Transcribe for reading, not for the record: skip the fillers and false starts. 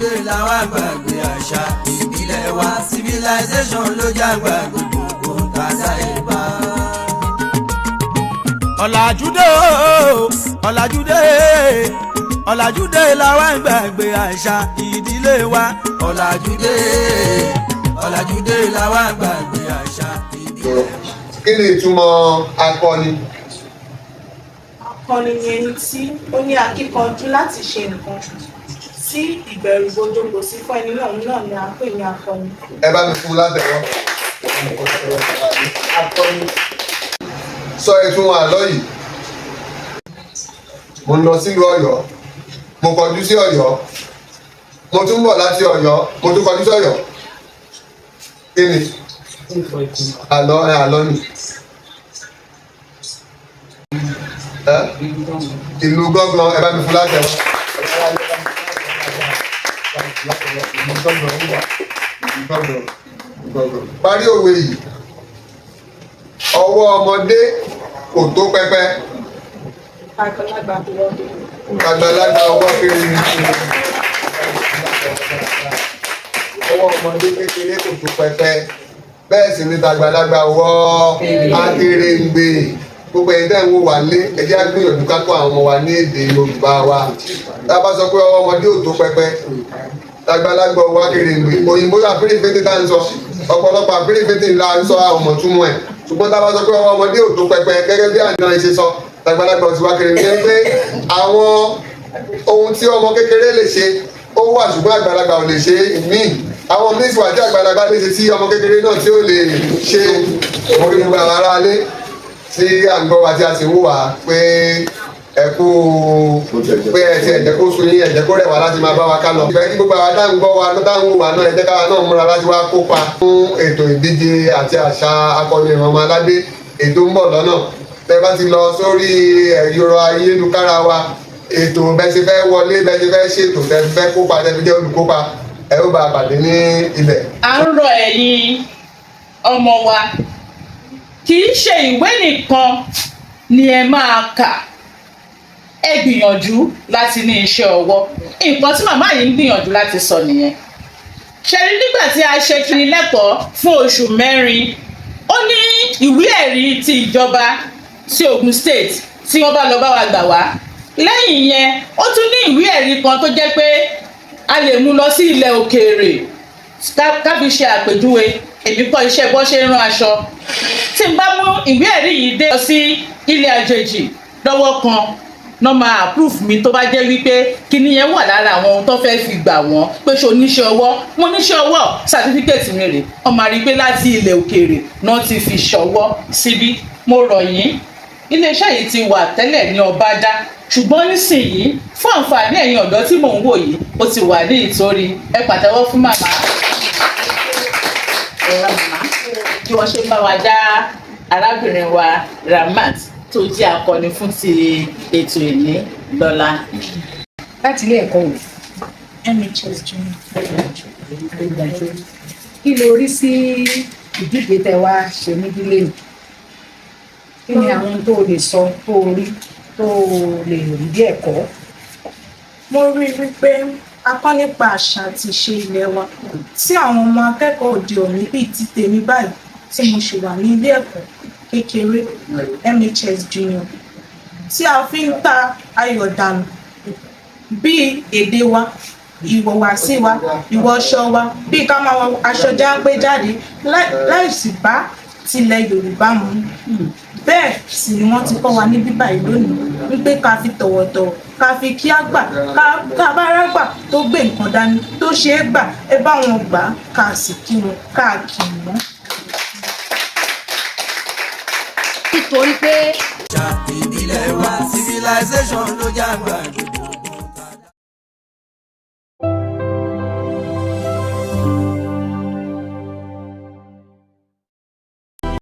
Ọ̀làjúdé làwa gbàgbé àṣà ìbílẹ̀ wa. Civilization ló jágbá gbogbo ohun tá a dá ẹ̀ bá. Ọ̀làjúdé o, ọ̀làjúdé, ọ̀làjúdé làwa gbàgbé àṣà ìdílé wa. Ọ̀làjúdé, ọ̀làjúdé làwa gbàgbé àṣà ìdílé wa. Kí ni ìtumọ̀ akọni? Akọni ni ẹni tí ó ní akíkanjú láti ṣe nǹkan tí ìbẹ̀rùbojo kò sí fún ẹni náà. Òun náà ni à ń pè ní akọni. Ẹ bá mi fún un látẹ̀wọ́. Akọni. Sọ ìtumọ̀ àlọ́ yìí: Mo ń lọ sílùú Ọ̀yọ́, mo kọjú sí Ọ̀yọ́, mo tún bọ̀ láti Ọ̀yọ́, mo tún kọjú sí Ọ̀yọ́. Kí ni àlọ́ ẹ? Àlọ́ ni ẹ, ìlú gángan. Ẹ bá mi fún látẹ̀wọ́. Ìlú gángan, ìlú gángan, gángan. Parí òwe yìí: Ọwọ́ ọmọdé kò tó pẹpẹ. Àgbàlagbà kò wọ́n. Àgbàlagbà ọwọ́ kéré ní. Ọwọ́ ọmọdé kékeré kò tó pẹpẹ, bẹ́ẹ̀ sì ni tàgbàlagbà ọwọ́ akérèǹgbè. Gbogbo ẹ̀yin tẹ́ ń wò wá lé, ẹ jẹ́ á gbìyànjú ká kọ́ àwọn ọmọ wa ní èdè Yorùbá wa. Tá a bá sọ pé ọwọ́ ọmọdé ò tó pẹpẹ, tàgbàlagbà ọwọ́ akérèǹgbè, òyìnbó àfírífẹ́tì tá ń sọ, ọ̀pọ̀lọpọ̀ àfírífẹ́tì ńlá ń sọ, àwọn ọmọ túmọ̀ ẹ̀. Ṣùgbọ́n tá a bá sọ pé ọwọ́ ọmọdé ò tó pẹpẹ, gẹ́gẹ́ bí àná ṣe sọ, tàgbàlagbà ò sì wá kéré, pé àwọn ohun tí ọmọ kékeré lè ṣe ó wà, ṣùgbọ́n àgbàlagbà ò lè ṣe míì. Àwọn míì sì wà tí àgbàlagbà lè ṣe tí ọmọ kékeré náà tí ó lè ṣe. Orí gbogbo àwọn aráalé tí à ń gbọ́ wa, tí a sì ń wò wá, pé ẹ kú, pé ẹ ti ẹ̀jẹ̀ kó sun yín, ẹ̀jẹ̀ kó rẹ̀ wá láti máa bá wa ká lọ. Ìfẹ́ kí gbogbo àwọn tá ń gbọ́ wa, tá ń wò wá náà, ẹ jẹ́ káwa náà múra láti wá kópa fún ètò ìdíje àti àṣà akọni ìran ọmọ aládé. Ètò ń bọ̀ lọ́nà. Tẹ́ bá ti lọ sórí ẹ̀rọ ayélujára wa, ètò bẹ́ẹ̀ ṣe fẹ́ wọlé, bẹ́ẹ̀ ṣe fẹ́ ṣètò, tẹ́ fẹ́ kópa, tẹ́ fi jẹ́ olùkópa, ẹ ó bá a pàdé ní ibẹ̀. À ń rọ ẹ̀yin ọmọ wa, kì í ṣe ìwé nìkan ni ẹ máa kà. Ẹ gbìyànjú láti ní iṣẹ́ ọwọ́. Nǹkan tí màmá yìí ń gbìyànjú láti sọ nìyẹn. Ṣe rí, nígbà tí a ṣe kiri lẹ́kọ̀ọ́ fún oṣù 4, ó ní ìwé ẹ̀rí ti ìjọba ti Ogun State tí wọ́n bá lọ bá wa gbà wá. Lẹ́yìn yẹn, ó tún ní ìwé ẹ̀rí kan tó jẹ́ pé a lè mú lọ sí ilẹ̀ òkèèrè. Ká fi ṣe àpèjúwe, èmi kọ́ iṣẹ́ bọ́ ṣe ń rán aṣọ. Tí n bá mú ìwé ẹ̀rí yìí dé lọ sí ilẹ̀ àjèjì lọ́wọ́ kan náà, máa approve mi, tó bá jẹ́ wípé kíní yẹn wà lára àwọn ohun tó fẹ́ fi gbà wọ́n pé ṣe oníṣẹ́ ọwọ́. Mo níṣẹ́ ọwọ́, certificate mi rè. Wọ́n máa rí i pé láti ilẹ̀ òkèèrè náà ti fi ṣọwọ́ síbí. Mo rọ̀ yín, iléeṣẹ́ yìí ti wà tẹ́lẹ̀ ní Ọbádá, ṣùgbọ́n nísìnyìí, fún àǹfààní ẹ̀yin ọ̀dọ́ tí mò ń wò yìí, ó ti wà ní Ìtorí. Ẹ pàtẹ́wọ́ fún màmá. Ẹ̀rọ màmá bí wọ́n ṣe ń bá wa dá arábìnrin wa Ramat tó jẹ́ akọni fún ti ètò ìní lọ́la. Láti ilé ẹ̀kọ́ wò? MHS Junior. Kí ló rí sí ìdíje tẹ wá ṣe níbí lẹ́nu? Kí ni àwọn tó o lè sọ, tó o rí, tó o lè rí bí ẹ̀kọ́? Mo rí i wípé a kọ́ nípa àṣà àti ìṣe ilé wa tí àwọn ọmọ akẹ́kọ̀ọ́ òde òní bíi ti tèmi báyìí, tí mo ṣì wà ní ilé ẹ̀kọ́ kékeré MHS Junior, tí a fi ń ta ayọ̀ dànù, bíi èdè wa, ìhùwàsí wa, ìwọṣọ wa, bíi ká máa wọ aṣọ jáńpé jáde láì sì bá tilẹ̀ Yorùbá mu. Bẹ́ẹ̀ sì ni wọ́n ti kọ́ wa ní bíbá yìí lónìí wípé ká fi tọ̀wọ̀tọ̀wọ̀ ká fi kí á gbà ká bá rágbà tó gbé nǹkan dání tó ṣe é gbà, ẹ bá wọn gbà á, ká sì kí wọn, ká kì wọ́n. Nítorí pé Àṣà ìbílẹ̀ wa, civilization ló jágbá.